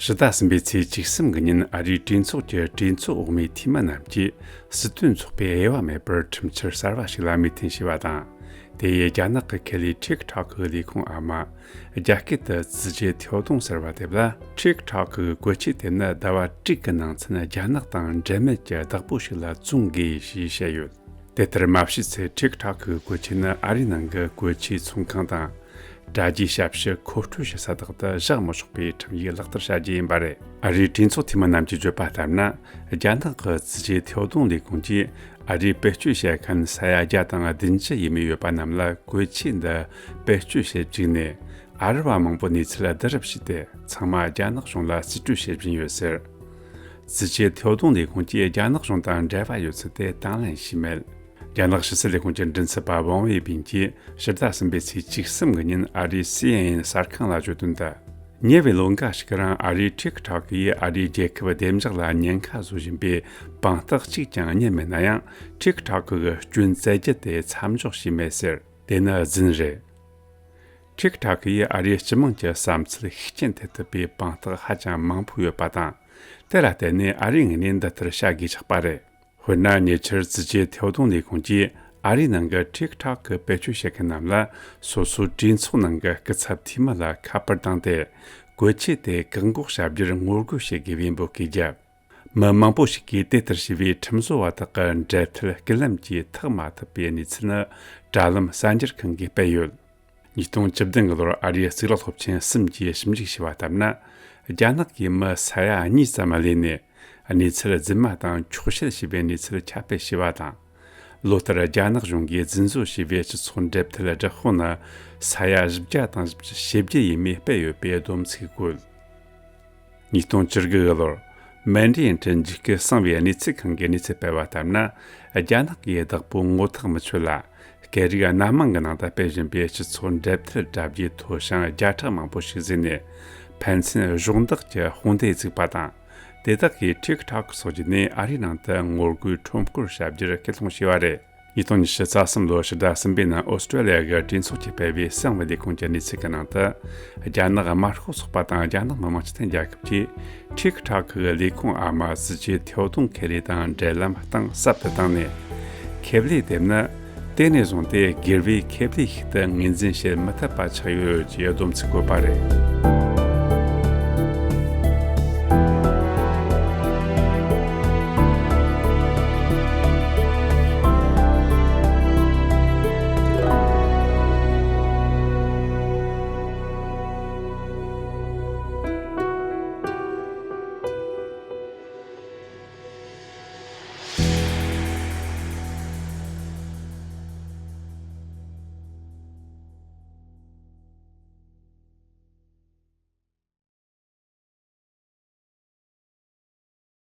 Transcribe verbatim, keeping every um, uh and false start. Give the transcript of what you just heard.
ཕྱི་ཟླ་གསུམ་པའི་ཚེས་བཅུ་གསུམ་གྱི་ཉིན། ཨ་རིའི་གྲོས་ཚོགས་ཀྱི་གྲོས་ཚོགས་འོག་མའི་འཐུས་མི་རྣམས་ཀྱིས་སྲིད་དོན་ཚོགས་པའི་དབྱེ་བ་མེད་པར་ཁྲིམས་འཆར་གསར་བ་ཞིག་ལ་མོས་མཐུན་བྱས་པ་དང་། དེ་ཡིས་རྒྱ་ནག་གི་ཁེ་ལས་ཊིག་ཊོག་གི་ལས་ཁུངས་ཨ་མ། རྒྱ་སྐད་དུ་ཙི་ཅེ་ཐེའོ་ཏུང་ཟེར་བ་དེ་ལ། ཊིག་ཊོག་གི་བཀོལ་ཆས་དེ་ནི་ཟླ་བ་དྲུག་གི་ནང་ཚུན་རྒྱ་ནག་དང་འབྲེལ་མེད་ཀྱི་བདག་པོ་ཞིག་ལ་བཙོང་དགོས་ཞེས་བཤད་ཡོད། དེ་ལྟར་མ་བྱས་ཚེ། ཊིག་ཊོག་གི་བཀོལ་ཆས་ནི་ཨ་རིའི་ནང་གི་བཀོལ་ཆས་ཚོང་ཁང་དང་། དྲ་རྒྱའི་ཞབས་ཞུ་མཁོ་སྤྲོད་བྱེད་ས་དག་ཏུ་བཞག་མི་ཆོག་པའི་ཁྲིམས་ཡིག་ལག་བསྟར་བྱ་རྒྱུ་ཡིན་པ་རེད། ཨ་རིའི་གྲོས་ཚོགས་འཐུས་མི་རྣམས་ཀྱིས་བརྗོད་པ་ལྟར་ན། རྒྱ་ནག་གི་ཙི་ཅེ་ཐེའོ་ཏུང་ལས་ཁུངས་ཀྱིས་ཨ་རིས་བེད་སྤྱོད་བྱེད་མཁན་ས་ཡ་བརྒྱ་དང་བདུན་ཅུ་ཡས་མས་ཡོད་པ་རྣམས་ལ་བཀོལ་ཆས་འདི་བེད་སྤྱོད་བྱེད་བཅུག་ནས། ཨ་རི་བ་མང་པོ་གནས་ཚུལ་བསྡུ་རུབ་བྱས་ཏེ། ཚང་མ་རྒྱ་ནག་གཞུང་ལ་རྩིས་སྤྲོད་བྱེད་བཞིན་ཡོད་ཟེར། ཙི་ཅེ་ཐེའོ་ཏུང་ལས་ཁུངས་ཀྱིས་རྒྱ་ནག་གཞུང་དང་འབྲེལ་བ་ཡོད་ཚུལ་དེ་དང་ལེན་བྱས་མེད། རྒྱ་ནག་ཕྱི་སྲིད་ལས་ཁུངས་ཀྱི་མགྲིན་ཚབ་པ་ཝང་ཝེ་བིན་གྱིས་ཕྱི་ཟླ་གསུམ་པའི་ཚེས་བཅུ་གསུམ་གྱི་ཉིན་ཨ་རིའི་སི་ཨེན་ཨེན་གསར་ཁང་ལ་བརྗོད་དོན་དུ། ཉེ་བའི་ལོ་འགའ་ཞིག་གི་རིང་ཨ་རིས་ཊིག་ཊོག་གིས་ཨ་རིའི་རྒྱལ་ཁབ་བདེ་འཇགས་ལ་ཉེན་ཁ་བཟོ་བཞིན་པའི་དཔང་རྟགས་གཅིག་ཀྱང་རྙེད་མེད་ན་ཡང་། ཊིག་ཊོག་གི་སྐྱོན་བཙལ་རྒྱུ་དེ་མཚམས་འཇོག་བྱས་མེད་ཟེར། དེ་ནི་རྫུན་རེད། ཊིག་ཊོག་གིས་ཨ་རིའི་སྤྱི་དམངས་ཀྱི་བསམ་ཚུལ་ཤུགས་རྐྱེན་ཐེབས་ཐུབ་པའི་དཔང་རྟགས་ཧ་ཅང་མང་པོ་ཡོད་པ་དང་། དེ་ལ་བརྟེན་ནས་ཨ་རིའི་ངོས་ནས་འདི་ལྟར་བྱ་དགོས་ཆགས་པ་རེད། དཔེར་ན། ཉེ་ཆར་ཙི་ཅེ་ཐེའོ་ཏུང་ལས་ཁུངས་ཀྱིས་ཨ་རིའི་ནང་གི་ཊིག་ཊོག་གི་བེད་སྤྱོད་བྱེད་མཁན་རྣམས་ལ་སོ་སོའི་གྲོས་ཚོགས་ནང་གི་སྐུ་ཚབ་འཐུས་མི་ལ་ཁ་པར་བཏང་སྟེ། བཀོལ་ཆས་དེ་བཀག་འགོག་བྱ་རྒྱུར་ངོ་རྒོལ་བྱེད་དགོས་པའི་འབོད་སྐུལ་བརྒྱབ། མི་མང་པོ་ཞིག་གིས་དེ་ལྟར་བྱས་པས་ཁྲིམས་བཟོ་བ་དག་གི་འབྲེལ་མཐུད་བརྒྱུད་ལམ་གྱིས་ཐག་མ་ཐུབ་པའི་གནས་ཚུལ་ནི་དྲ་ལམ་གསར་འགྱུར་ཁང་གིས་སྤེལ་ཡོད། ཉིས་སྟོང་བཅུ་བདུན་གྱི་ལོར་ཨ་རིའི་གཙུག་ལག་སློབ་ཆེན་གསུམ་གྱིས་ཞིབ་འཇུག་བྱས་པ་ལྟར་ན། རྒྱ་ནག་གིས་མི་ས་ཡ་གཉིས་ཙམ་བསླེས་ནས་གནས་ཚུལ་རྫུན་མ་དང་འཁྱོག་བཤད་བྱས་པའི་གནས་ཚུལ་ཁྱབ་སྤེལ་བྱས་པ་དང་། ལོ་ལྟར་རྒྱ་ནག་གཞུང་གིས་རྫུན་བཟོ་བྱས་པའི་སྤྱི་ཚོགས་འབྲེལ་མཐུད་སྦྲག་ཤོག་ནི་ས་ཡ་བཞི་བརྒྱ་དང་བཞི་བཅུ་ཞེ་བརྒྱད་ཡས་མས་སྤེལ་ཡོད་པའི་བསྡོམས་ཚིག་བཀོད། ཉིས་སྟོང་བཅུ་དགུ་གི་ལོར། མན་ཌི་ཨིན་ཊི་འཇིགས་སྐུལ་གསང་བའི་གནས་ཚུལ་ཁང་གིས་གནས་ཚུལ་སྤེལ་བ་ལྟར་ན། རྒྱ་ནག་གིས་བདག་པོའི་ངོ་ཐག་མི་ཆོད་ལ། སྐད་རིགས་སྣ་མང་གི་ནང་དུ་སྤེལ་བཞིན་པའི་སྤྱི་ཚོགས་འབྲེལ་མཐུད་དྲ་རྒྱའི་མཐོ་བྱང་བརྒྱ་ཕྲག་མང་པོ་ཞིག་གཟིགས་ནས། ཕན་ཚུན་གཞོགས་འདེགས་ཀྱི་དཔུང་སྡེ་བཙུགས་པ་དང་། དེ་དག་གིས་ཊིག་ཊོག་སོགས་བརྒྱུད་ནས་ཨ་རིའི་ནང་དུ་ངོ་རྒོལ་ཁྲོམ་སྐོར་བྱ་རྒྱུར་སྐུལ་སློང་བྱས་པ་རེད། ཉིས་སྟོང་ཉི་ཤུ་རྩ་གསུམ་ལོའི་ཕྱི་ཟླ་གསུམ་པའི་ནང་ཨོ་སི་ཀྲོ་ལི་ཡ་གི་གྲོས་ཚོགས་ཀྱིས་སྤེལ་བའི་གསང་བའི་ལས་ཁུངས་ཀྱི་གནས་ཚུལ་གྱི་ནང་དུ། རྒྱ་ནག་དམར་ཤོག་ཚོགས་པ་དང་རྒྱ་ནག་མི་དམངས་སྤྱི་མཐུན་རྒྱལ་ཁབ་ཀྱིས་ཊིག་ཊོག་གི་ལས་ཁུངས་ཨ་མ་ཙི་ཅེ་ཐེའོ་ཏུང་ཁེ་ལས་དང་འབྲེལ་ལམ་གཏིང་ཟབ་ཏུ་བཏང་ནས། ཁེ་ལས་དེ་ནི་དེ་ནས་བཟུང་སྟེ་སྒེར་བའི་ཁེ་ལས་ཤིག་ཏུ་ངོས་འཛིན་བྱེད་མི་ཐུབ་པ་ཆགས་ཡོད་ཅེས་བསྡོམས་ཚིག་བཀོད་པ་རེད།